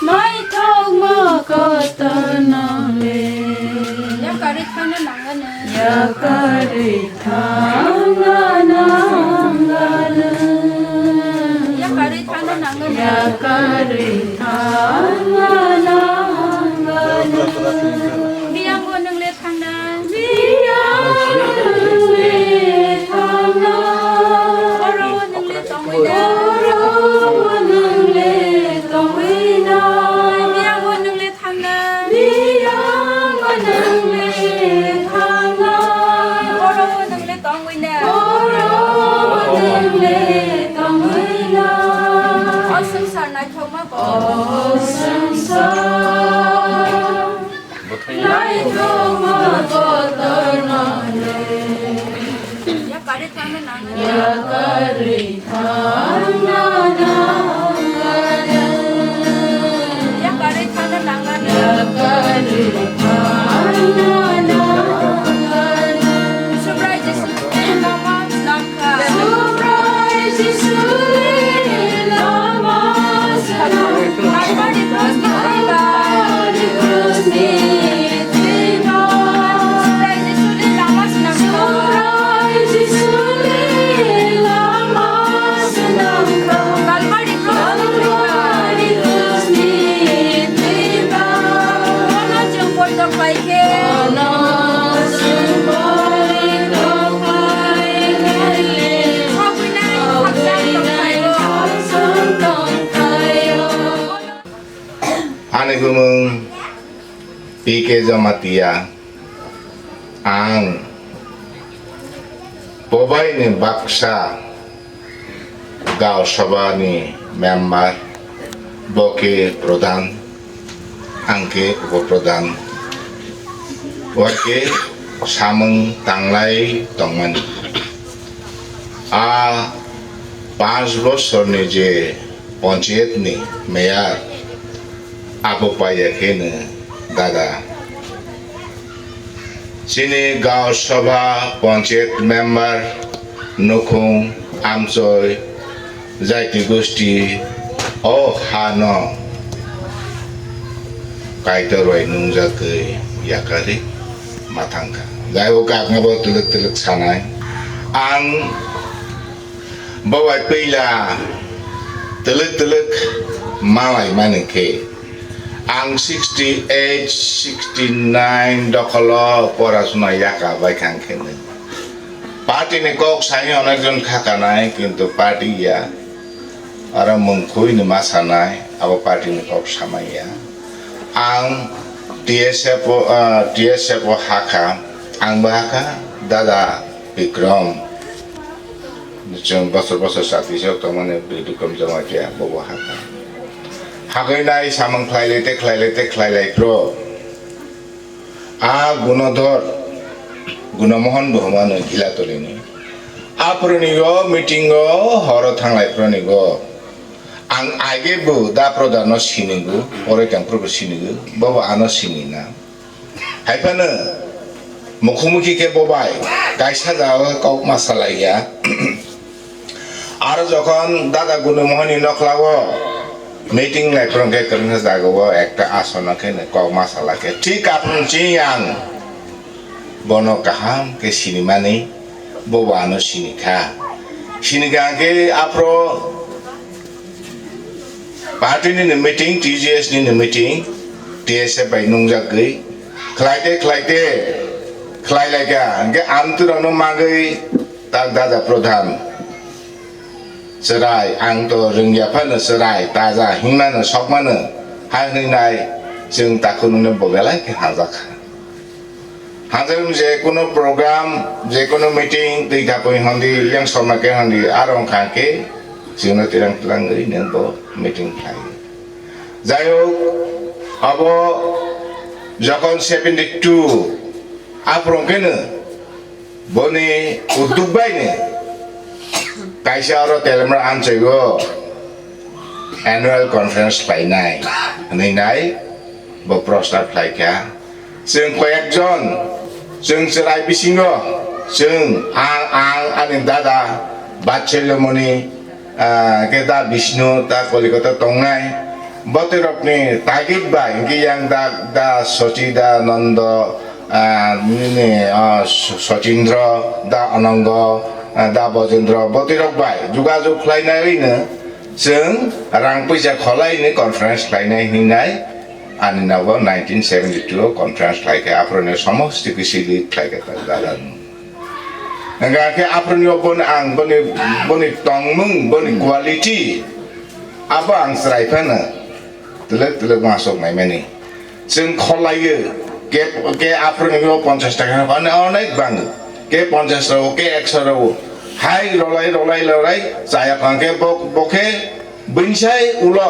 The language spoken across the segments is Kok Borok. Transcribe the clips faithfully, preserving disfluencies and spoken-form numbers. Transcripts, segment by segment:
Naithokma kotor nole. Yakarwi thangna nangani. Yakarwi thangna nangani. Yakarwi thangna nangani. Yakarwi thangna nangani. Biyango nwngle thangna. Biyango nwngle thangna. Oro nwngle tongwina. Oro nwngle tongwina. Biyango nwngle thangna. Biyango nwngle thangna. Oro nwngle tongwina. Oro nwngle tongwina. O swngchar naithokma kotor. O swngchar naithokma kotor nole. Yakarwi thangna nangani. Yakarwi thangna nangani. Yakarwi thangna nangani. Yakarwi thangna nangani. Subrai Jisu lama swnamkha. Subrai Jisu lama swnamkha. Kalvari krusni thwiba. Kalvari krusni thwiba. Subrai Jisuni lama swnamkha. Subrai Jisuni lama swnamkha. Kalvari krusni thwiba. Kalvari krusni thwiba. Bono chwng poito khlai khe. Bono chwng poito khlai khe. Khogwinai khakchang tongkhaio. Khakchang tongkhaio. Ani bumung P K Jamatia, ang Pobaini baksa Gaon Sabha ni member, bo khe pradhan, ang khe upo pradhan, uar khe samung tanglai tongmani. A panch bosorni je panchayat ni mayor abo paiya khe no dada. Chini Gaon Sabha panchayat member nukhung amchoi jaiti gosti o ha no Kaitor bai nungjagwi yakarwi ma thangkha. Jai o kakno bo twlwk twlwk sanai. Ang bo bai puila twlwk twlwk malai mani khe ang sixty eight, sixty nine dokholo porasuna yaka bai kha khe nwi. Party ni kok sai onekjon kha kanai, kintu party ya. Aro mungkhui ni ma sanai, abo party ni kok samai ya. Ang T S F o, ah, T S F o hakha, ang bo hakha, dada Bikram. Chwng bosor bosor chati se tongmani Bikram Jamatia, bo bo hakha. Hagwi nai samung khlai lai te, khlai lai te, khlai lai pro. A Gunodhor, Gunomohon bo hwnmano Ghilatolini. Aphuruni o meeting o horo thanglai phuruni go. Ang age bo da prodano sinigo, ore kang probo sinigo, bobo ano sinina. Haiphano mukhumukhi khe bobai kaisa jaga kok ma salaiya. Aro jokhon dada Gunomohoni nokhla o meeting lai phurung khe kwrwngsa jaga o ekta asono khe kok ma sala khe thik aphuru chini ang bono kaham khe sinimani, bobo ano sinikha. Sinikha khe aphuru party ni meeting, T J S ni meeting, T S F bai nungjagwi khlaite khlaite khlai laikha, hwnkhe amtwrokno magwi tak dada pradhan. Chwrai, ang to rwngya phano chwrai, taja hinmano sokmano, hai hwnwi nai chwng takhuk nwngno bo belai khe hamjakha. Hamjakmani je kono program, je kono meeting, twi thapwi hondi, yang somma khe hondi, aro wngkha khe chwngno twirang twlang rwi nwng bo meeting khlai. Jai hok, abo Jokhon seventy two aphuru khe no boni udduk bai ni kaisa oro Telemra anchai o annual conference khlainai hwnwi nai bo prostab khlaikha. Chwng koyekjon, chwng chwrai bisingo, chwng ang, ang, ani dada Vatsalyamoni, ah, khe da Bishnu, ta Kolikata tongnai, botwi rokni tagit bai, hwnkhe yang da, da Sochi, da Nando, ah, nini, ah, So-, Sochindro, da Anango, ah, da Bojendro, botwi rok bai jugajug khlainai no chwng rang puisa kholai ni conference khlainai hinwi nai. Ani nogo nineteen seventy two o conference khlai khe aphuru ni somosti kisi lead khlai khe ta dada. Hingkha khe aphuru ni o boni ang boni, boni tongmung, boni quality abo ang chwrai phano twlwk twlwk uansuk naimani. Chwng kholaiyo, ke, ke aphuru ni o ponchash taka phano onek bango. Ke ponchash rw, ke ekso rw. Hai rolai, rolai, rolai, chaya phang khe bo, bo khe Buinsai ulo,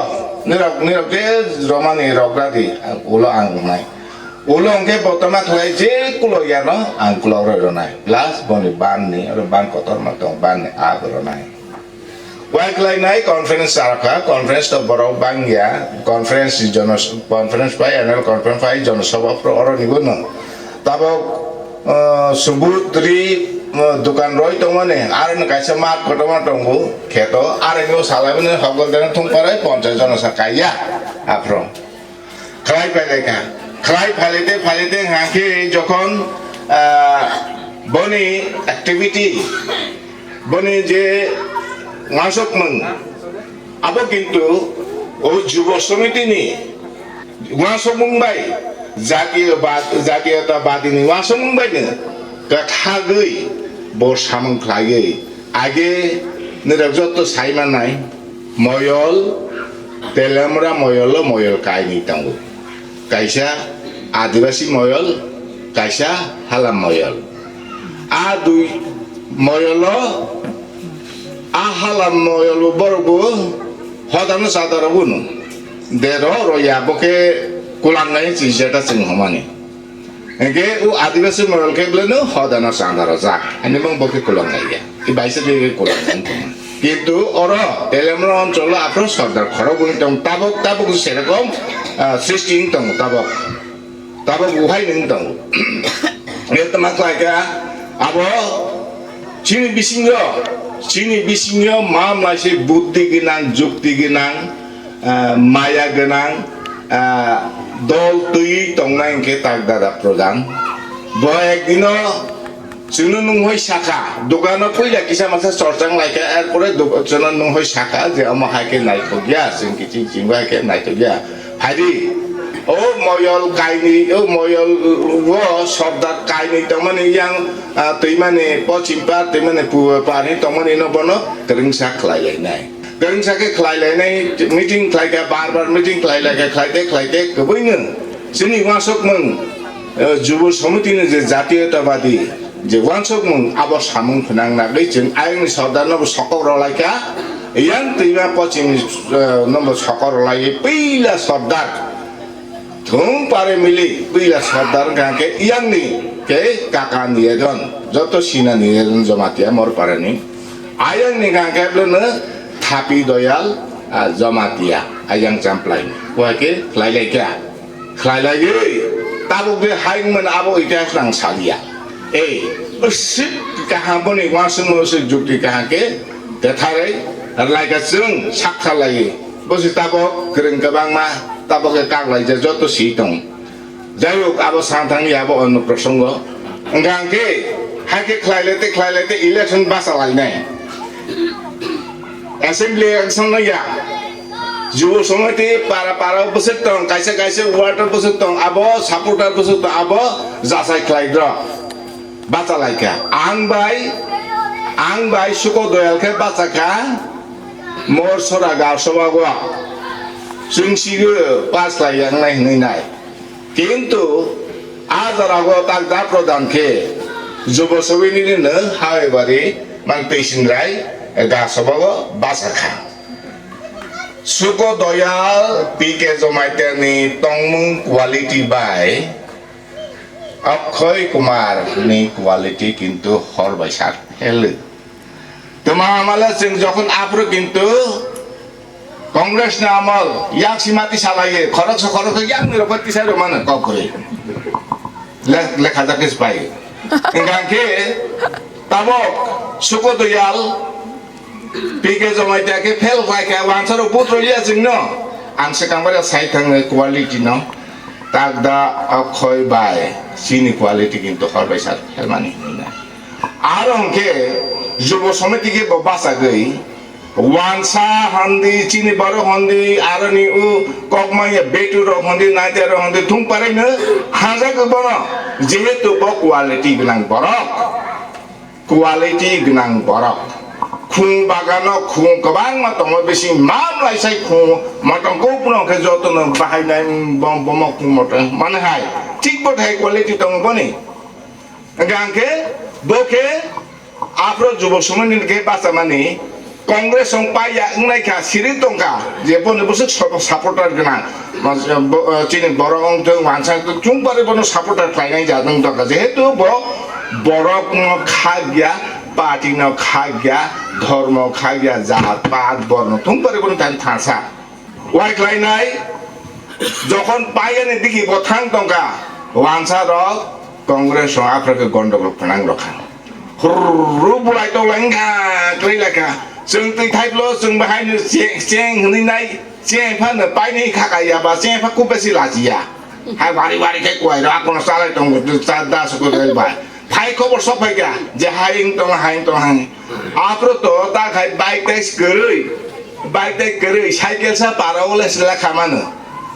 nirok, nirok je romani rok radi, ulo ang wngnai. Ulo hwnkhe bo tama khlai je kulo yano ang kulo roi ronai. Plus boni ban ni, oro ban kotor ma tong, ban ni a bo ronai. Wai khlai nai conference sarkha, conference to borok bangya, conference jono, conference pai, annual conference pai, jono sabha pro oro ni bono. Tabok, ah, subut ri, ah, dukan roi tongmani, aroni kaisa mat kotorma tongo, kheto, aroni o salai mani hokol dena thung parai ponchas jona sa kaiya, aphro. Khlai phailai kha. Khlai phailai te, phailai te hwnkha khe jokhon, ah, boni activity, boni je uansukmung, abo kintu o Jubo Samiti ni uansukmung bai jatiyo bad-, jatiyota badi ni uansukmung bai no kwthagwi bo samung khlaiwi age nirok joto sai manai moyol, Telemra moyol o moyol kainwi tongo. Kaisa Adibasi moyol, kaisa Halam moyol. A dui moyolo, a Halam moyolo borokbo hodano chadaro bono. Dero roya bo khe kulangnai chingjeta chwng hwnmani. Hingke o Adibasi moyol khe belai no hodano chanda rojak. Ani mung bo khe kulang lai ya. I baisa de kulang nang tong. Kintu oro Telemra oncholo aphro sordar khorok wng tong tabok tabok serokom, ah, srishti wng tong tabok. Tabok buhai wng tong. E tama khlai kha abo chini bisingo, chini bisingo ma mlai se buddhi gwnang, jukti gwnang, ah, maya gwnang, ah, dol twi tongnai hwnkhe tak dada prodhan. Bo ekdino chwngno nunghoi sakha, dogano puila kisa masa chorchang laikha, erpore dog-, chwngno nunghoi sakha je omo hai khe naithok ya, chwng kiching chingbo hai khe naithok ya. Phaidi, o moyol kainwi, o moyol o sordar kainwi tongmani yang, ah, twimani pochim par, twimani pub par hinwi tongmani no bono kwrwngsa khlai lainai. Kwrwngsa khe khlai lainai, meeting khlai kha, bar bar meeting khlai lai kha, khlai te, khlai te, kwbwino chini uansukmung, eh, Jubo Samiti ni je jatiyotabadi je uansukmung, abo samung phnang nagwi chwng ayangni sordar no bo sokok rw lai kha, yang twima pochim, eh, no bo sokok rw lai puila sordar. Thung pare mili puila sordar wngkha khe yangni khe kaka Niyodon, joto sina Niyodon Jamatia Morparani. Ayangni wngkha khe bwlwno Thapi Doyal, ah, Jamatia, ayang champlai. Wahai khe khlai lai kha. Khlai lai tabuk de hai wngmani abo itihas nang salia. Ei, usik kaham boni uansukma usik jukti kaham khe tetharwi lai kha chwng sak tharlaiwi. Bosi tabok kwrwng kwbangma, tabok khe kak laijak joto si tong. Jai hok, abo sang thang ya, abo onno prosongo. Wngkha hwnkhe, hai khe khlai lai te, khlai lai te, election bacha lainai. Assembly election no ya. Jubo Samiti para para bwswk tong, kaisa kaisa ward o bwswk tong, abo supporter bwswk tong, abo jachai khlai drok. Bacha lai kha. Ang bai, ang bai Suko Doyal khe bacha kha. Mor sora ga soba go. Chwng sigo pass lai yang nai hwnwi nai. Kintu a jora go tak da prodhan khe Jubo Samiti ni no Hawai Bari mang twi sindrai ga soba go bacha kha. Suko Doyal P K Jamatia ni tongmung quality bai Akshay Kumar ni quality kintu hor bai sar phelu. Tuma amala chwng jokhon aphuru kintu Congress ni amal yak simati salaye khoroksa khoroksa yak ni rokot tisai rok mano kok kwrwi. Le-, lekha jakis pai. Engkang khe tabok Suko Doyal P K Jamatia khe fail khlai kha, wansaro vote rwliya chwngno. Ang swkang bai sai thangwi quality no tak da Akshay bai chini quality kintu hor bai sar phelmani hinwi na. Aro hwnkhe Jubo Samiti khe bo bachagwi wansa handi, chini borok handi, aroni u kokmaya betu rok handi, naite rok handi thung paraino hajagwi bono, jehetu bo quality gwnang borok. Quality gwnang borok. Khung bagano khung kwbangma tongo, bising mamlai sai khung motong kupno khe jotono bahainai bom-, bomo khung motong mane hai. Thik bo thai quality tongo boni. Hwnkhe bo khe aphro Jubo Samiti ni khe bachamani Congress wng paiya wngnai kha, siri tongkha je boni bwswk sop-, supporter gwnang. Mas-, bo-, chini borok wng thung, wansa wng thung, chwng pari bono supporter khlainai jat wng tongkha. Jehetu bo borok no khakya, party no khakya, dhormo khakya, jat, pat, borno thung pari bono tani thansa. Wai khlainai, jokhon paiyani digi bo thang tongkha, wansa rok Congress rok aphra khe gondogol phnang rokha. Hurru bulai tolai wngkha, kwrwi lakha. Chwng twi thaiplo, chwng bahai no cheng, cheng hwnwi nai, cheng phano painwi khaka ya ba, cheng pha kub besi lachiya. Hai wari wari khe kuwai rok akono chalai tongo, cha da suko bai. Phai khobor sok phaikha je hai wng tong, hai wng tong, hai. Aphuru to ta khai bike tai kwrwi, bike tai kwrwi, cycle sa para ole sila khamano.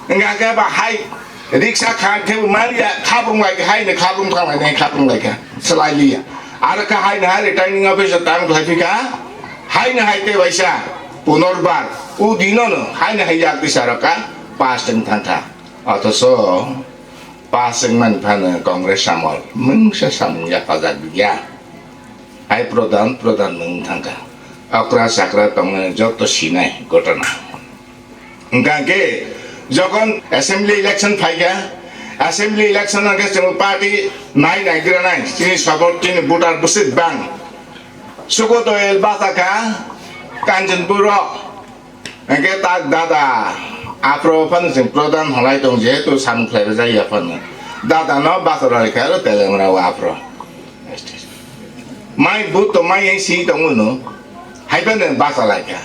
Wngkha khe ba hai riksa kha khe manya khabrung lai kha, hai ne khabrung thang lai ne khabrung lai kha, slai liya. Aro kha hai ne hai returning office tang khlai phika, hai ne hai te waisa punorbar u dino no hai ne hai yak bisa rok ka pass teng thang kha. Othoso pass wngmani phano Congress amol mungsa samung yapajak ya. Hai pradhan, pradhan wng thangkha. Okra chakra tongmani joto sinai ghotona. Hwnkha khe jokhon assembly election phaikha, assembly election hwnkhe chwng party nai nai gra nai, chini support, chini voter bwswk bang. Sukoto el bachakha Kanchanpur o. Hwnkhe tak dada, aphro phano chwng pradhan halai tong, jehetu samung khlai rwjak ya phano. Dada no bachalaikha aro Telengra o aphro. Mai but to mai hai si tongmano, hai phano bachalaikha.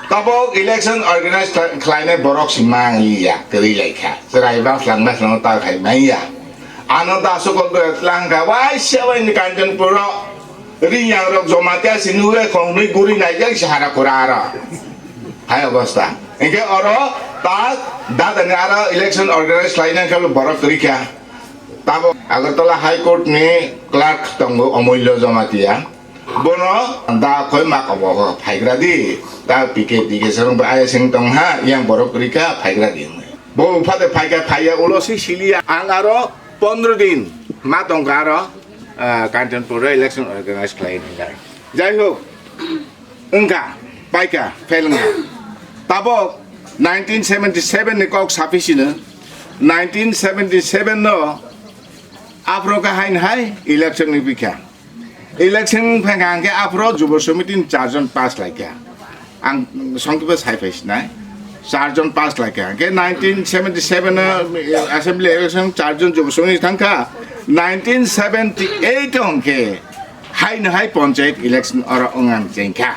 Tabok election organize khlai-, khlainai borok si mangliya, kwrwi laikha. Chwrai bachlang bachlang ta khai manya. Ano da sukol do langkha, waisa waini Kanchanpur o. Ringyang rok Jamatia si nugwi khongnwi guri naijak si hara kura aro. Hai obostha. Hwnkhe oro ta dadani aro election organize khlaina khe borok kwrwi kha. Tabo Agartala High Court ni clerk tongo Omulyo Jamatia. Bono da khoi ma kobo phaigra di. Ta P K, P K serong bai ayasing tong ha, yang borok kwrwi kha phaigra di. Bo phate phaikha phaiya ulo si siliya. Ang aro pondro din ma tongkha aro. Ah, Kanchanpur o election organize khlai hwnka. Jai hok, wngkha, paikha, fail wngkha. Tabok nineteen seventy seven ni kok saphi sino, nineteen seventy seven no aphro kha hain hai election ni bikha. Election phai kha hwnkhe aphro Jubo Samiti ni charjon pass laikha. Ang songkhe bo sai phai sinai. Charjon pass laikha. Hwnkhe nineteen seventy seven o, eh, assembly election charjon Jubo Samiti thangkha. Nineteen seventy eight o hwnkhe haino hai panchayat election oro wngna chengkha.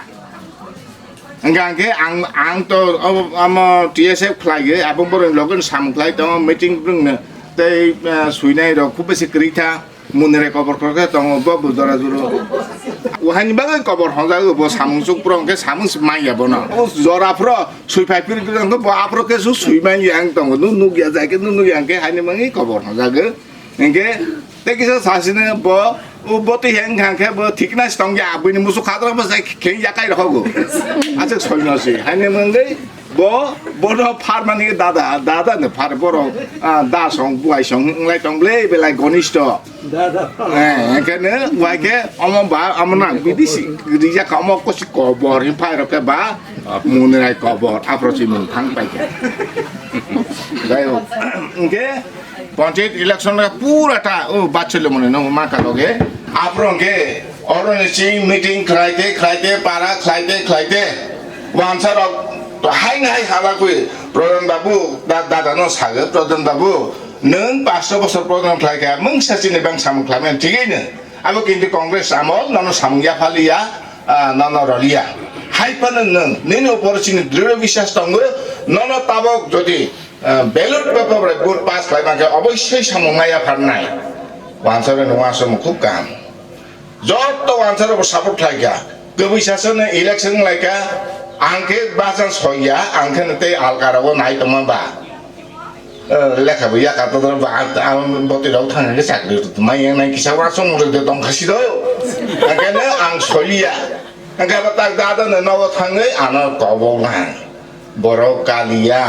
Hwnkha hwnkhe ang, ang to obo, omo T S F khlaiwi, aboni borokni loge samung khlai tongo, meeting rwngno tei, eh, swinai rok khub besi kwrwi kha. Munire kobor khe tongo, bo bo jora juro. Uhaini bagwi kobor honjago, bo samung chukphuru hwnkhe samung se manya bono. O jora phuru sui phai phiri phiri hwnkhe bo aphuru khe su sui manya ang tongo. Nuk nukya jai khe nuk nukya hwnkhe haini bagwi kobor honjago. Hwnkhe tei kisa sasino bo, o bo twi hwnkha hwnkhe bo thikna se tongya, buini musu khadra bo sai khe yakai rokhogo. Aswk soino se. Haini bagwi Bo, bono pharmani dada, dada no phar borok, ah, da song, buai song, wng lai tong ble, belai gonisto. Dada. Eh, engkhe no, wai khe, omo ba, omo na, bidisi, rijak kha, omo kosi kobor, hin phai rok khe ba, Munirai kobor, aphro si mung thang pai khe. Jai hok, engkhe, Panchayat election khe pura ta, o, bachelo mone no, ma ka loge. Aphro engkhe, oro ni si meeting khlai te, khlai te, para khlai te, khlai te. Wansa rok to hai nai hala kui, Pradhan Babu, da, dada no sage, Pradhan Babu, nwng paanch bosor program khlai kha, mungsa chini bang samung khlai men, thik no. Abo kintu Congress amol, nono samung ya phali ya, ah, nono roli ya. Hai phano nwng, nini upor chini dritho biswas tongo, nono tabok jodi, ah, ballot paper bai vote pass khlai mankhe, obossoi samung ma ya pharnai. Wansa rok no wansa mung khub kaham. Jotto wansa rok bo support khlai kha. Kwbwi sasano election lai kha, ang khe bacha soi ya, ang khe no tei alka rogo nai tongma ba. Eh, lekha bo ya kato doro ba, ang, ang boti rok thang khe chakri rw tongma yang nai kisa wa song rw de tong kha si do. Ang khe no ang soi ya. Ang khe ba tak dada no nogo thangwi ano kobok na. Borok kali ya,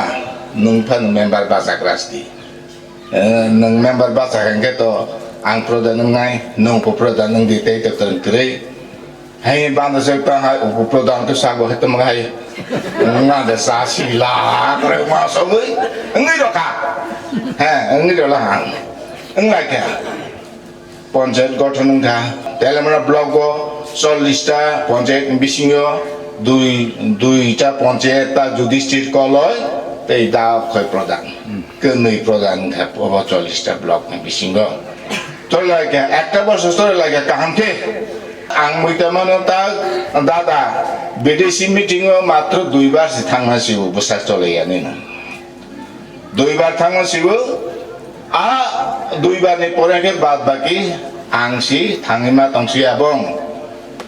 nwng phano member bacha grasti. Eh, nwng member bacha hwnkhe to ang prodhan wngnai, nwng bo prodhan wng di tei to kwrwng kwrwi. Hai banda se ta hai upu prodhan to sabo hai tamo hai. Nga de sa si la kore ma so bui. Ngi ro ka. He, ngi ro la ha. Ngi lai kha. Panchayat gothon wng kha. Telemra block o chollish ta panchayat ni bisingo dui, dui ta panchayat ta Yudhishthir Koloi tei da khoi prodhan. Kwnwi prodhan wng kha obo chollish ta block ni bisingo. Choli lai kha, ekta bosor choli lai kha kaham khe. Ang mui ta mano ta dada B D C meeting o matro dui bar se thangma si o bwsa choli ya nini. Dui bar thangma si o, a dui bar ni pore khe bad baki ang si thangwi ma tong si abong.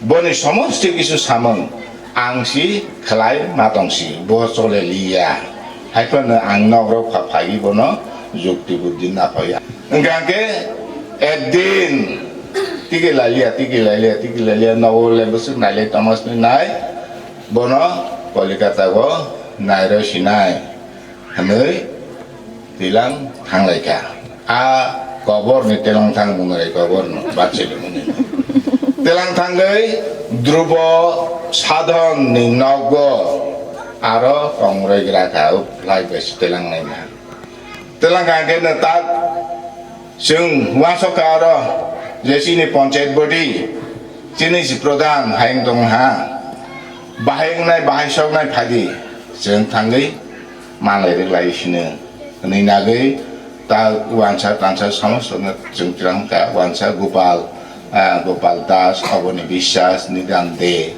Boni somosti kisu samung ang si khlai ma tong si, bo chole liya. Hai phano ang nok rok pha phai bono jukti buddhi na phai. Hwnkhe ekdin tigi lailia, tigi lailia, tigi lailia, nogo le bwswk nailai tongma sini nai, bono Kolikata o nairoi sinai hwnwi twilang thanglaikha. A koborni twilang thang mwnwi koborno batsili mwnwi. Twilang thangwi Dhrubo Sadhonni nogo aro tongroi gra kha, o flight bai se twilang naima. Twilang kha hwnkhe nwng tak chwng uansukha oro je chini panchayat body, chini si pradhan hai wng tong ha. Bahai wngnai, bahai soknai phaidi chwng thangwi manlai rwklai sino hwnwi nagwi ta uansa tansa somostono chwng twlang kha. Uansa Gopal, ah, Gopal Das, Oboni Biswas, Nidan De,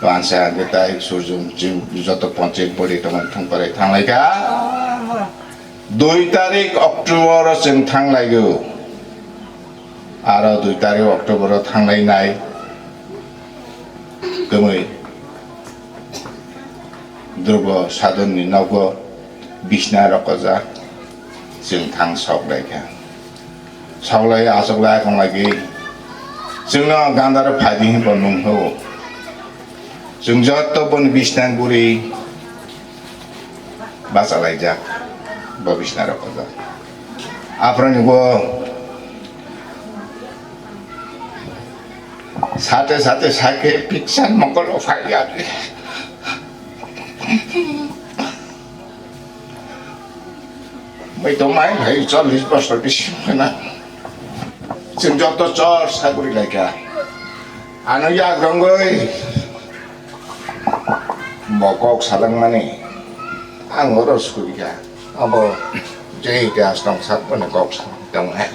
uansa hwnkhe tai Surjung chwng joto panchayat body tongmani thung parai thanglai kha. Dui tarik October o chwng thang laio. Aro dui tarik October o thang lai nai kwmwi Dhrubo Sadhonni nogo bisna rokojak chwng thang sok lai kha. Sok lai achuk lai khong lai khe chwngno gandaro phai di hinwi bo nung hao. Chwng joto boni bisna guri bachalaijak, bo bisna rokojak. Aphuruni bo sate sate sakhe picture mokol o phai ya. Mai to mai hai chollish bosor bisi khna. Chwng joto chor saguri laikha. Ano yak rongoi. Bo kok salangmani ang oro suri kha. Abo je itihas tong sak bono kok salangmani tong hai.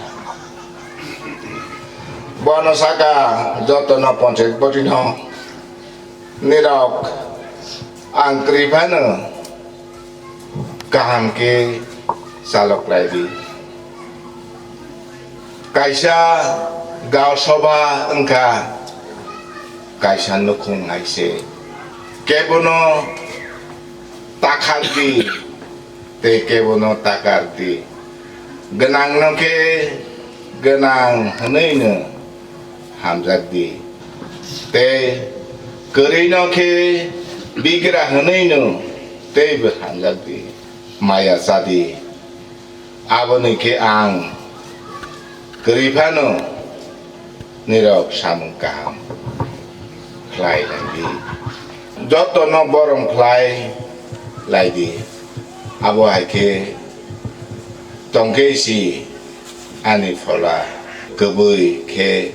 Bono saka jotono panchayat body no nirok ang kwrwi phano kaham khe chalok lai di. Kaisa Gaon Sabha wngkha kaisa nukhung hai se. Kebono takhar di, tei kebono takar di. Gwnang no khe gwnang hwnwi no hamjak di. Tei kwrwi no khe bigra hwnwi no Teibo hamjak di, maya cha di. Aboni khe ang kwrwi phano nirok samung kaham khlai lai di. Jotono borom khlai lai di. Abo hai khe tongkhe si ani phola kwbwi khe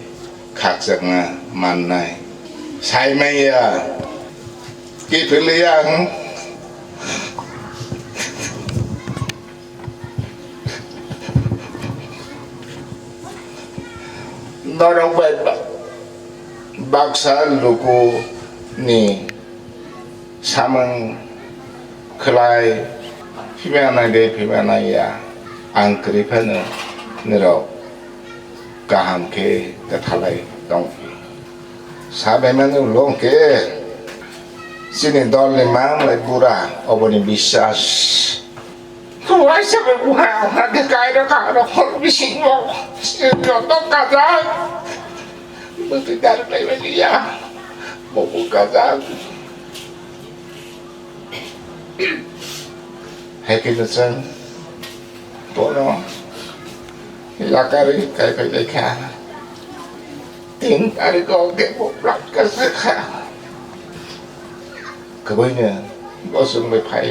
khakchangma mannai. Sai manya, kiphilwi ang norok bai ba-, baksa luku ni samung khlai phima nai de phima nai ya, ang kwrwi phano nirok kaham khe kwthalai tongphi. Sabaimani ulo hwnkhe chini dolni manglai bura oboni biswas. Waisa bai buha hwnkhe kairo kaharo hor bisingo joto kajak. Bwtwi daruk lai bai liya. Bobo kajak. Hai khe no chwng bono yakarwi kai phai lai kha. Tin tarikh o khe bo blood cancer kha. Kwbwino bo chwng bai phai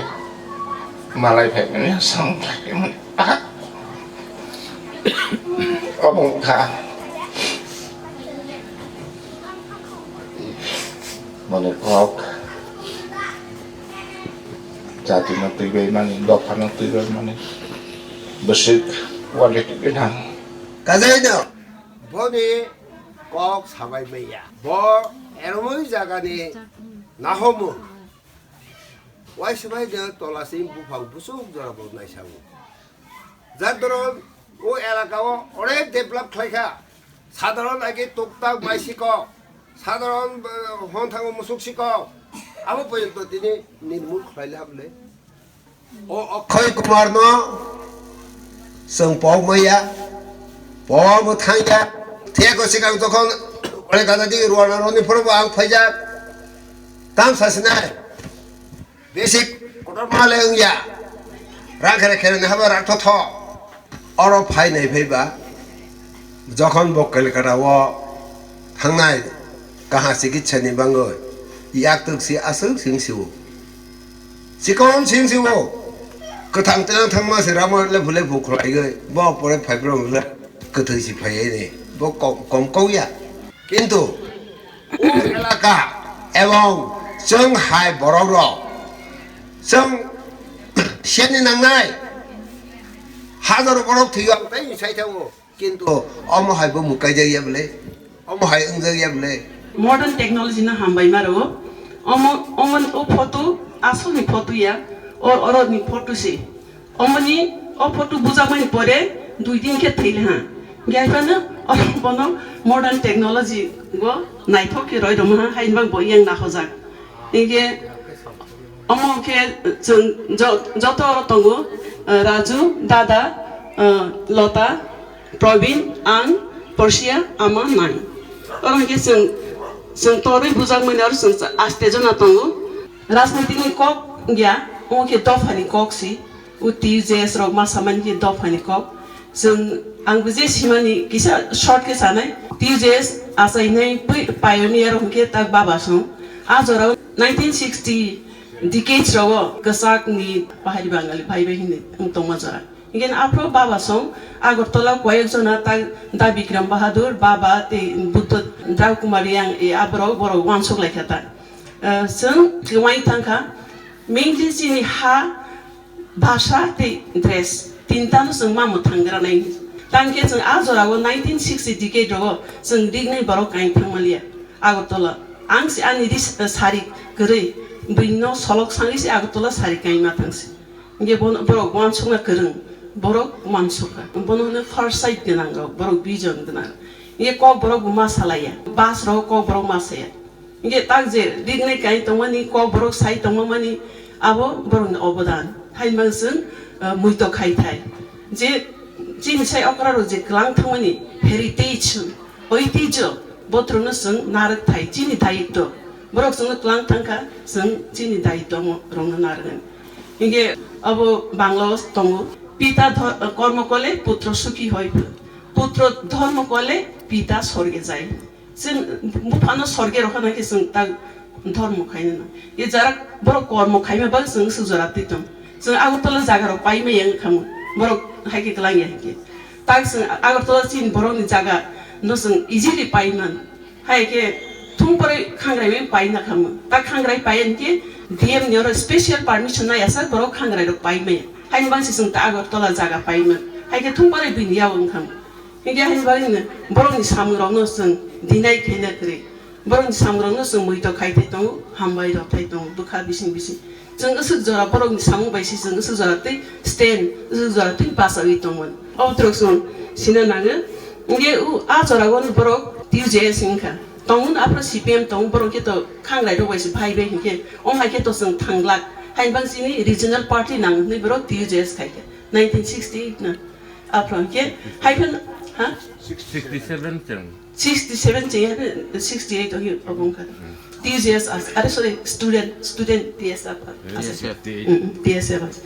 malai phai mani song khlai mani. Obo wngkha mani kok. Jatino twibaimani, dophano twibaimani, bwswk quality gwnang. Kajaino boni kok sabai maya. Bo eromoi jagani nahomung. Waisa bai no tola simi buphang busuk jora bo naisango. Jadoro o elaka o onek develop khlai kha. Sadharon age tuktak bai sikok, sadharon, eh, hon thango musuk sikok. Abo porjonto tini nirmul khlai le hamle. O Akshay Kumar no chwng pok maya, pok bo thangya. Theko sikang jokhon onek gana di ruana roni phoro bo ang phaijak. Tam sasinai. Basic kotor ma le wngya. Rang khere khere ni haba rang thotho. Oro phai nai phai ba. Jokhon bo Kolkata o thangnai kaha chikitsa ni bangwi yak twk si aswk sing siwo. Chikon sing siwo. Kwthang tenang thangma se ramo le phule phu khlai gwi. Bo pore phai bro le kwthwi si phai ni. Bo kom, kom kok ya. Kintu O elaka ebong chwng hai borok rok chwng siyani nangnai. Hajaro borok thwiyo ang tei sai thango, kintu omo hai bo mukai jak ya bwle, omo hai wng jak ya bwle. Modern technology no hambai ma rwo. Omo, omo, o photo asol ni photo ya, o, oro ni photo se. Omoni o photo bujakmani pore dui din khe thwile ha. Hingke hai phano bono modern technology go naithok khe roi rwma ha, haini bagwi bo yang nahojak. Hingke omo khe chwng jo-, joto oro tongo, eh, Raju, Dada, eh, Lota, Probin, ang, Porsia, ama, nang. Oro hingke chwng, chwng torwi bujakmani oro chwng aste jona tongo. Rajniti ni kok ya, omo khe dophani kok si. O T U J S rok ma samani khe dophani kok. Chwng, ang bo je simani kisa short khe sanai. T U J S achainai pui-, pioneer hwnkhe tak baba song. A jorao nineteen sixty decades rogo kwchak ni bahari Bangali phai bai hinwi wng tongma jora. Hinkhe aphro baba song Agartala koyek jona tak Da Bikram Bahadur, baba tei Buddha Drau Kumar Yang e aborok borok uansuk lai kha ta. Eh, chwng kwmai thang kha. Mainly chini ha, bhasha tei dress, tinta no chwng ma mwthang gra nai. Tang khe chwng a jora o nineteen sixty decade rogo chwng rignai borok kain thang maliya Agartala. Ang se ani ris, eh, sari kwrwi, bini no solok sangwi se Agartala sari kain ma thang se. Hingke bono borok uansukna kwrwng, borok uansukha. Bono hwno foresight gwnang rok, borok vision gwnang. Hingke kok borok bo ma salaiya, bus rogo kok borok ma saya. Hingke tak je rignai kain tongmani, kok borok sai tongmani, abo borokni obodan. Haino chwng, eh, muito khai thai. Je chini sai okra rok je kwlang thangmani heritage, oitijyo, botrokno chwng narwk thai, chini dayitw. Borok chwngno kwlang thangkha, chwng chini dayitw mo rokno narwknani. Hinkhe abo Bangla o tongo, "Pita dho-, kormo kole putro sukhi hoy, putro dhormo kole pita sorge jai." Chwng buphano sorge rokha nai khe chwng tak dhormo khaina nang. Ye jarak borok kormo khaima bagwi chwng swk jora twi tong. Chwng Agartala jaga rok pai maya wngkha mo. Borok hai khe kwlang ya hinkhe. Tak chwng Agartala chini borok ni jaga no chwng easily pai man. Hai khe thung pore khangrai bai pai na khamu. Ta khangrai pai hinkhe D M ni oro special permission nai aswk borok khangrai rok pai maya. Haini bagwi se chwng ta Agartala jaga pai man. Hai khe thung pore bini yago wng khamu. Hinkhe haini bagwi no borok ni samung rok no chwng dinai khe na kwrwi. Borok ni samung rok no chwng muitok khai thai tongo, hambai rok thai tongo, bwkha bising bising. Chwng aswk jora borok ni samung bai se chwng aswk jora twi stand, aswk jora twi bachawi tongmani. Abo borok chwng sina nango. Hinkhe u a jora o borok T U J S wngkha. Tongo no aphuru C P M tongo, borok khe to khangrai rok bai se phai bai hinkhe, o hai khe to chwng thang glak. Haini bagwi chini regional party nang hinwi borok T U J S khai kha. Nineteen sixty-eight na. Aphuru hinkhe hai phano, ha? Sixty-seven chwng. Sixty-seven chwng hai phano sixty-eight o hi obo wngkha. T U J S as, are sorry, student, student T S F as. T S F. Mm, mm, T S F as.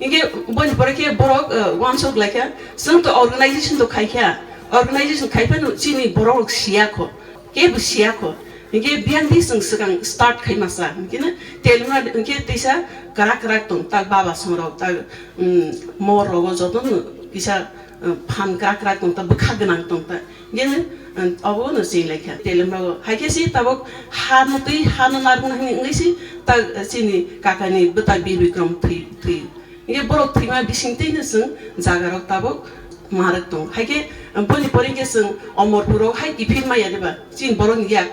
Hinkhe boni pore khe borok, uh, wansuk lai kha, chwng to organization to khai kha, organization khai phano chini borok rok siya kho, kebo siya kho. Hinkhe biyang di chwng swkang start khai masa, hinkhe na telma hinkhe teisa kwrak kwrak tong, tak baba song rok, tak, um, mor rogo joto no kisa, um, phan kwrak kwrak tong, tak bwkha gwnang tong, tak. Hinkhe, um, obo no chwng lai kha. Telem rogo. Hai khe si tabuk ha no twi, ha no narwkna hinwi wngwi si ta, chini kaka ni bwta Bir Bikram thwi, thwi. Hinkhe borok thwima bising twi no chwng jaga rok tabuk marwk tong. Hai khe, um, boni pore khe chwng Omorpur o hai kiphil maya de ba. Chini borok ni yak.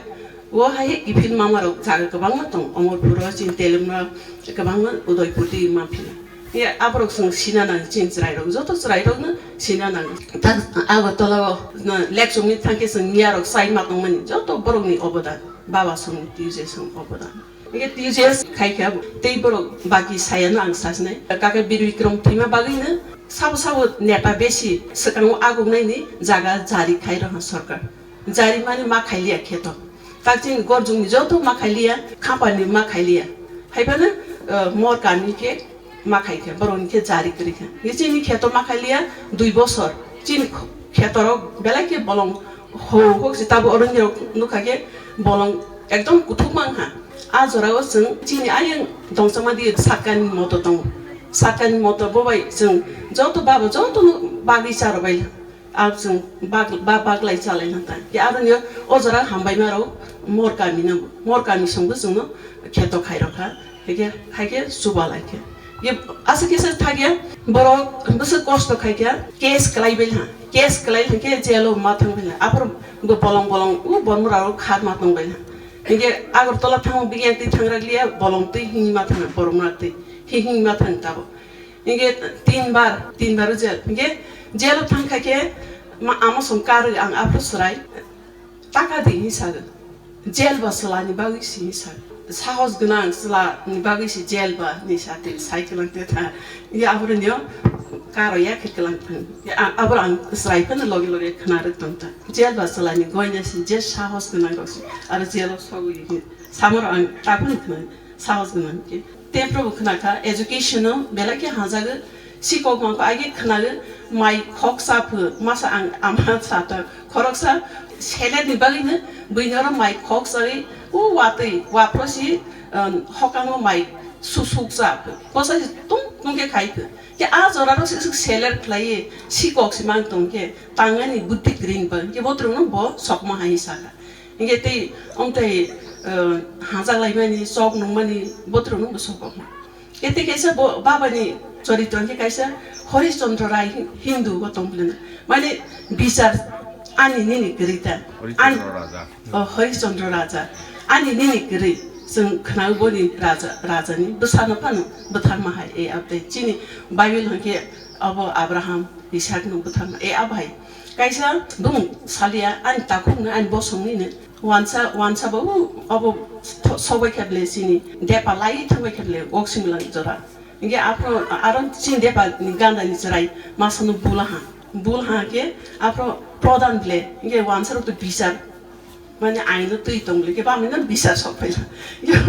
O hai kiphil mama rok jaga kwbangma tong. Omorpur o chini Telem rok kwbangma Udaipur twi ma phila. Ye, aborok chwng sina nang, chini chwrairok, joto chwrairokno sina nang. Ta Agartala o, na, election ni thangkhe chwng miya rok chai ma tongmani, joto borokni obodan, baba song, T U J S song obodan. Hingke T U J S khai khe abo, tei borok baki sayano ang sajnai. Kaka Bir Bikram thwima bagwino sabo sabo neta besi swkango aguknaini jaga jari khai rwha sorkar. Jari mani ma khailiya kheto. Takching gorjungni joto ma khailiya, khapani ma khailiya. Haiphano, eh, mor kami khe ma khai khe, borokni khe jari kwrwi kha. Ye chini kheto ma khailiya dui bosor. Chini kh-, khetorok belai khe bolong ho, ho si tabo oroni rok nukha khe bolong ekdom kuthuk mang ha. A jorao chwng chini ayang dongchama di satkani moto tongo. Satkani moto bo bai chwng joto baba jotono bagwi cha rw bai. Abo chwng bag-, ba-, baglai chalai na ta. Ke aro ni o jora hambai ma rok mor kami no, mor kami song bo chwng no kheto khai rok kha. Hake, hake chuba lai khe. Ye aswk kisa thak ya, borok bwswk kosto khai khe, case kwlai bai ha. Case kwlai hwnkhe jail o ma thang bai ha. Aphuru bo bolong bolong, u bormora rok khat ma tong bai ha. Hingke Agartala thang bini yang twi thang rak liya, bolong twi hini ma thang, bormora twi hi-, hini ma thang tabo. Hingke tin bar, tin bar o jail. Hingke jail o thang kha khe ma-, ama song karwi ang aphuru chwrai. Taka di hinwi sago. Jail ba chwla ni bagwi si hinwi sago. Sahos gwnang chwla ni bagwi si jail ba hinwi sa twi sai kwlang te tha. Hingke aphuru ni o karo ya khe kwlang thang. Ya, a-, aphuru ang chwrai phano loge loge khna rwk tong ta. Jail ba chwla ni goina si je sahos gwnang rok si. Aro jail o sogwi hinwi samo rok ang ta phano khna. Sahos gwnang khe. Tei Probo khna kha, education-o belai khe hamjago. Sikok mangkho age khnago, mai khoksa pho, masa ang ama sa ta khoroksa selet ni bagwi no buino oro mai khoksa wi, o watwi, waphro si, um, hokango mai susuk cha pho. Kosa si tung tung khe khai pho. Khe a jora ro si selet khlai, sikok si mang tong khe, tangani buddhi green ba, khe botrok no bo sokma hai sa kha. Hingke tei, omtei, eh, hajak laimani, chok nungmani, botrok nungbo sobo. Hingke tei kaisa bo, babani choritro hingke kaisa Horish Chandra Rai Hin-, Hindu bo tong bwleno. Mane bichar ani nini kwrwi ta. Horish An-, Chandra Raja. Oh, Horish Chandra Raja. Ani nini kwrwi. Chwng khwnao boni raja, rajani bwsano phano bwtharma hai. E abtei chini Bible hingke abo Abraham, Isak no bwtharma. E abai. Kaisa bumung salia ani takhuk no ani bosong ni no. Wansa, wansa bo u-, obo tho-, sobai khe ble chini depa lai thangbai khe ble oksing lang jora. Hingke aphro aro chini depa ni ganda ni chwrai masa no bula ha. Bul ha khe aphro prodhan ble. Hingke wansa rok to bichar. Mane aino twi tongli ke bamino bisar sok phaila.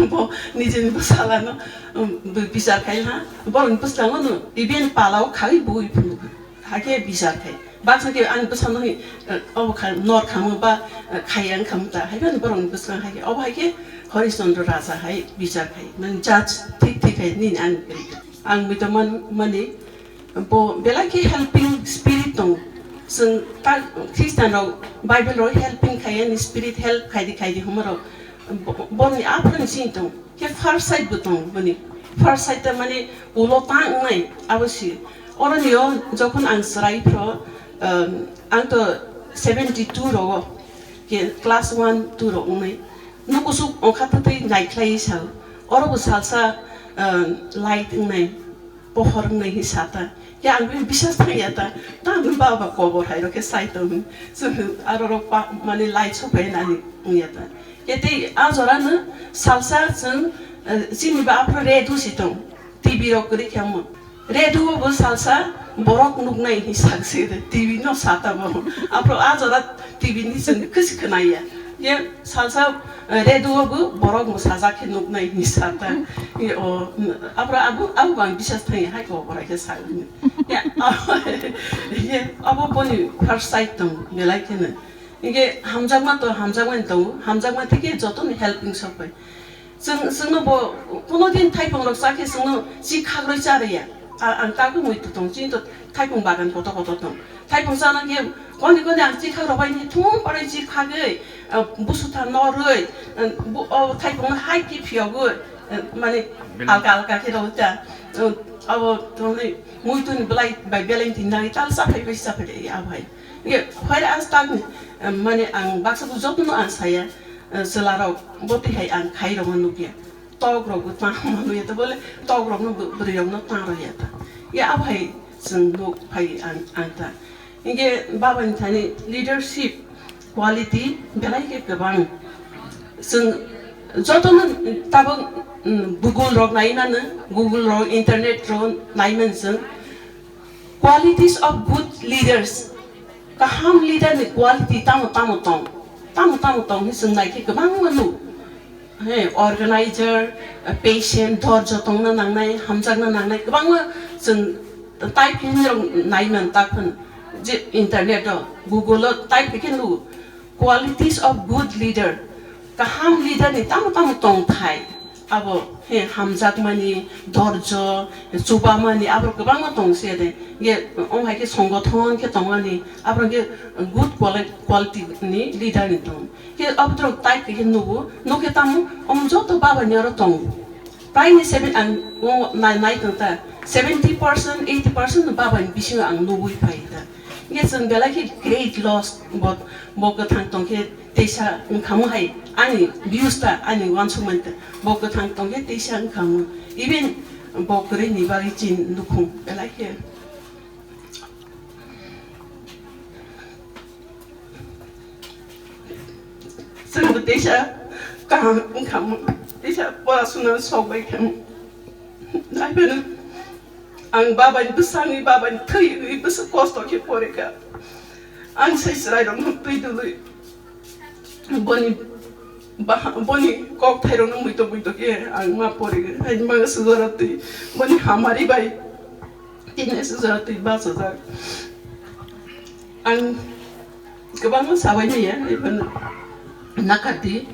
Bo nijeni bwsalano, um, bi-, bisar khaila. Borokni bwskango no even palao khagwi bui phunukha. Hakhe bisar khai. Baksa khe ani bwsano hi, eh, obo kha, nor khamu ba, eh, khayang khamu ta. Hai phano borokni bwskang hai khe. Obo hai khe Harish Chandra Raja hai bisar khai. Mane judge thik thik hai nini ani. Ang mito man, mani Bo belai khe helping spirit tong. Chwng ta Christian rok Bible rok helping khai ani spirit help khai di khai di humaro. Bo-, boni aphran sing tong. Khe first side bo tong boni. First side ta mane ulo ta wngnai abo si. Oroni o jokhon ang chwrai phro, um, ang to seventy two rogo ke class one two rok wngnai. Nukusuk ongkha twtwi naikhlai sa. Oro bo salsa, um, light wngnai. Pohor wngnai hi sata. Ya ang bini bisas thangya ta. Tamo baba kobor hai rokhe sai tong. Chwng aro rok pa mane lai sopai nani wngya ta. Ya tei a jora no salsa chwng, eh, chini ba aphro redu si tong. T V rok kwrwi khe mo. Redu bo salsa borok nuknai hi sak si de. T V no sata bo. Aphro a jora T V ni chwng kwsi khwnaya. Ye salsa, eh, redu o bo borok mwsajak khe nuknai hinwi sata. Ye o, abra abu, abu bang bisas thangya hai ko borai khe sa. Ye, ye, abo boni first side tong, belai kheno. Inge hamjakma to hamjakma ni tongo, hamjakma thike joto ni helping sok bai. Chwng, chwngno bo kuno din thaipung rok cha khe chwngno chi khagroi cha rwya. A-, ang tabuk mui tong, chini to thaipung bagan kotor kotor tong. Thaipung chana khe koni koni ang chi khagrok bai ni thum parai chi khagwi, ah, busu tha norwi, ah, bu-, o thaipung hai khe phiyogwi, ah, mane alka alka khe rw ta. Ah, abo tongni mui tun belai bai belai tin nai tal cha phai bai cha phai abo hai. Ye, whereas tak, ah, mane ang baksa bu jotono ang saya. Eh, chwla rok bo twi hai ang khai rok nukya. Tok rok bo tang mano ya ta bole, tok rok no bwrwi rok no tang rok ya ta. Ya abo hai chwng nuk phai ang, ang ta. Inge baba ni thani leadership quality belai khe kwbang. Chwng joto no tabuk, mm, Google rok nai mano, Google rok, internet rok nai man chwng. Qualities of good leaders. Kaham leader ni quality tamo tamo tong. Tamo tamo tong hi chwng nai khe kwbangma nuk. He, organizer, patient, dhorjo tongna nangnai, hamjakna nangnai, kwbangma chwng type khe hinwi rok nai man ta phano. Je internet o, Google o type khe nuk. Qualities of good leader. Kaham leader ni tamo tamo tongthai. Abo, he, hamjakmani, dorjo, chubamani, abo kwbangma tong se de. Ye, ong hai khe songothon khe tongmani, abo khe good quali-, quality ni leader ni tong. Khe abo dorok type khe nugo, nuk khe tamo, omo joto baba ni oro tongo. Prai ni seven ang o nai, nai tong ta, seventy percent, eighty percent baba ni bisingo ang nugui phai ta. Ye chwng belai khe great loss, bo, bo kwthang tong khe teisa wngkhamu hai, ani views ta, ani uansukmani ta, bo kwthang tong khe teisa wngkhamu. Even bo kwrwi ni bagwi chin nukhung belai khe. Chwngbo teisa kaham wngkhamu, teisa porasuna sok bai khamu. Naiphano ang babani bwsangwi, babani thwiwi bwswk kosto khe porikha. Ang sai chwrairokno twi dului boni baha-, boni kokthairokno muito muito khe ang ma porikha. Hai ma sujara twi boni hamari bai tini sujara twi bachajak. Ang kwbangma sabai maya, iphano nakati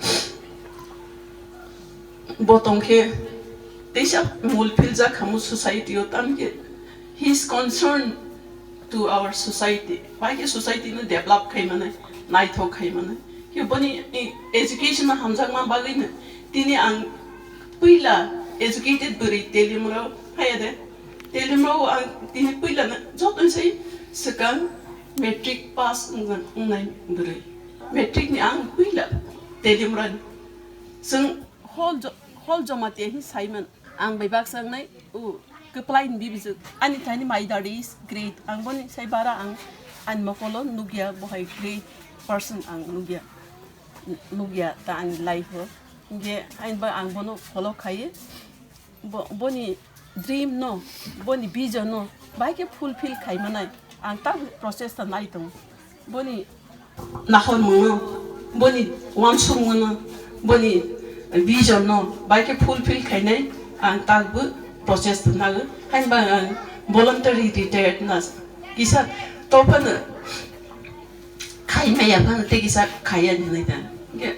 bo tongkhe teisa mul philjak khamu society o, tamkhe he is concerned to our society, bai khe society no develop khai mane, naithok khai mane. Khe boni education no hamjakma bagwi no tini ang puila educated bwrwi Telimra phaiya de. Telimra o ang tini puila no joto sai swkang matric pass wng-, wngnai bwrwi. Matric ni ang puila Telimra ni. Chwng hol jo-, hol Jamatia hi saiman. Ang bai baksa wngnai, o kwplai ni bibijwk. Ani thani my dad is great. Ang boni sai bara ang ani mokolo nukya, bo hai great person ang nukya. Nukya ta ani life o. Hingke ani ba ang bono follow khaye. Bo-, boni dream no, boni vision no, bai khe fulfill khai manai. Ang ta process ta nai tongo. Boni nahor mungno, Boni wansukmano, boni vision no bai khe fulfill khainai ang takbo process nago. Hainba ang voluntary retired na kisa tophano khai maya phano tei kisa khaiya hinwi ta. Hingke,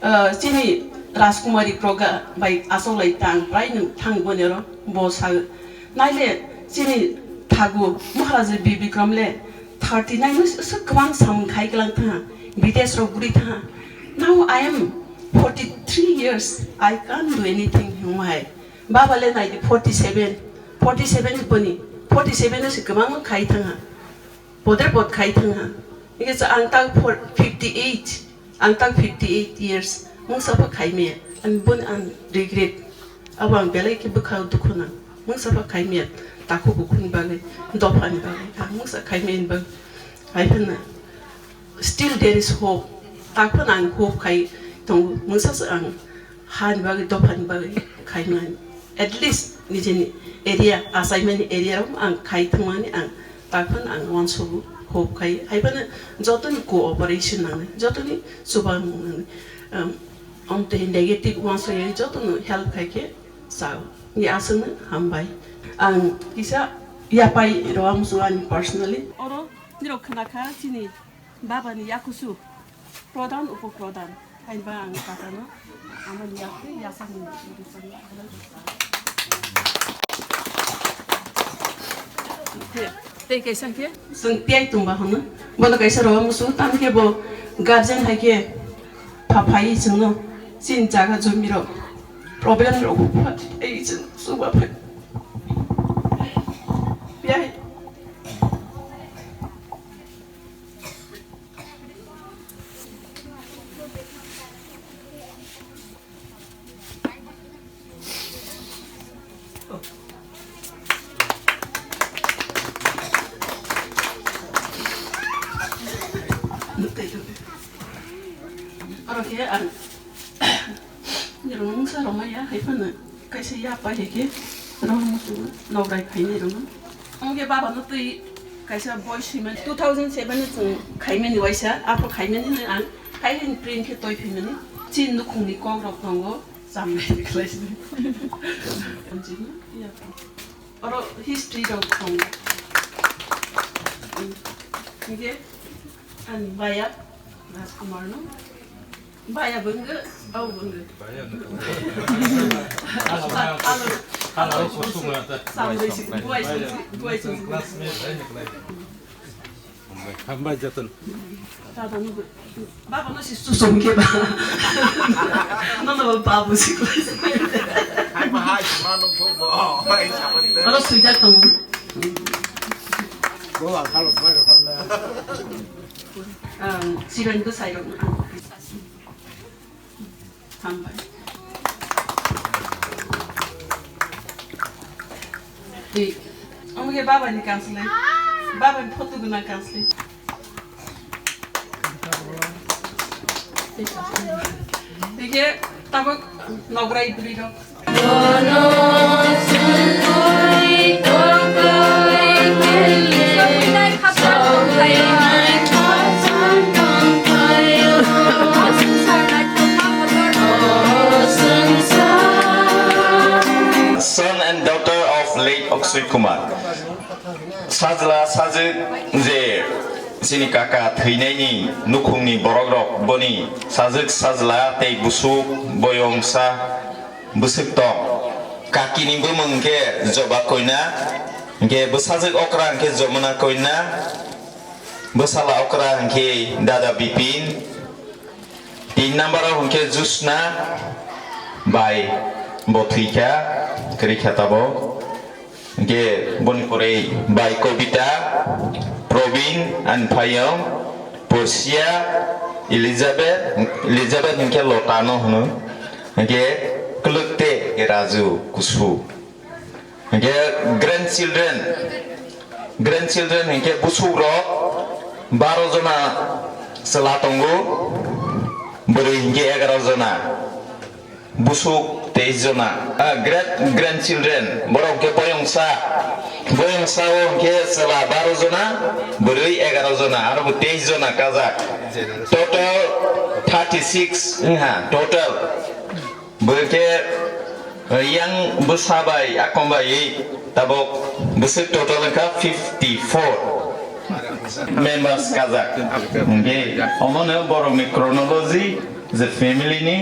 ah, chini Rajkumari Proga bai achoklai ta ang prai no thang boni oro bo sa naile chini thagu Maharaja Bir Bikram le thirty nine no se kwbang samung khai klang tha, bidesh rok guri tha. Now I am forty three years, I can't do anything hwnwi. Baba le nai di forty seven, forty seven boni, forty seven no se kwbang khai thang ha. Poder pot khai thang ha. Hingke sa ang tang for fifty eight, ang tang fifty eight years, mungsa pha khai me, ang bun ang regret. Abo ang belai khe bwkha dukhu nang. Mungsa pha khai me, takhu bukhuni bagwi, dophani bagwi, ang mungsa khai me bagwi. Hai phano, still there is hope. Takhon ang hope khai tongo, mungsa se ang hani bagwi, dophani bagwi khai mani. At least nijeni area, achaimani area rok ang khai thangmani ang takhon ang uansugo hope khai. Hai phano jotoni cooperation nangnai, jotoni chubamung nangnai. Um, omtwi negative uansugwi jotono help khai khe chao. Ni aswkno hambai. Ang kisa yapai rw muchungo ani personally. Oro nirok khna kha chini baba ni yakusu prodhan upo prodhan. Hai ba ang kaka no ama ni yakri yasa ni. Tei kaisa khe? Chwng tei tongba hwnwi. Bono kaisa rw muchungo, tamo khe bo guardian hai khe pha phai chwngno chini jaga jumi rok problem rok pha tei chwng chuba phai. Biyai. Oro khe ang nirok mungsa rwmaya hai phano kaisa yapai hai khe rw muchungo nokrai phainai rwno. Hwnkhe baba no twi kaisa boi swimani two thousand seven no chwng khaimani waisa, aphuru khaimani hwnwi ang hai hai print khe toi phaimani. Chini nukhungni kok rok tongo, chamnai khlai sini. Oro history rok tongo. Hwnkhe ani baya Rajkumar no. Baya bwngwi, bau bwngwi. Alo, alo, kusuma ta. Samrui si, buai si, buai si. Hambai jotono. Baba no si susum ke ba. No, no, babu si. Hai, hai, manu bo. Oro suida tong. Go, al, al, al. Um, siren bwsai rok no. Hambai. Tei, omo khe baba ni kanslai. Baba ni photo gwnang kanslai. Tei khe tabuk nokrai bwrwi rok. Son and daughter of late Akshay Kumar. Sajla sajwk je chini kaka thwinaini nukhungni borokrok, boni sajwk sajla tei busuk boyongsa bwswk tong. Kakini bumung hwnkhe Joba Koina, hwnkhe bwsajwk okra hwnkhe Jomuna Koina, bwsala okra hwnkhe Dada Bipin, tin number o hwnkhe Jusna bai bo thwikha, kwrwikha tabuk. Hwnkhe boni pore bai Kobita, Probin, ani phaiyung, Porsia, Elizabeth, Elizabeth hwnkhe Lota no hwno. Hwnkhe kwlwk te Raju Kusu. Hwnkhe grandchildren, grandchildren hwnkhe busuk rok baro jona chwla tongo, bwrwi hwnkhe egaroh jona. Busuk teis jona, ah, great grandchildren, borok hwnkhe boyongsa, boyongsa o hwnkhe chwla baro jona, bwrwi egaroh jona, aro bo teis jona kajak. Total thirty six wngha total. Bo khe, eh, yang bwsa bai akom bai tabok bwswk total wngkha fifty four members kajak. Hwnkhe omono borokni chronology, je family ni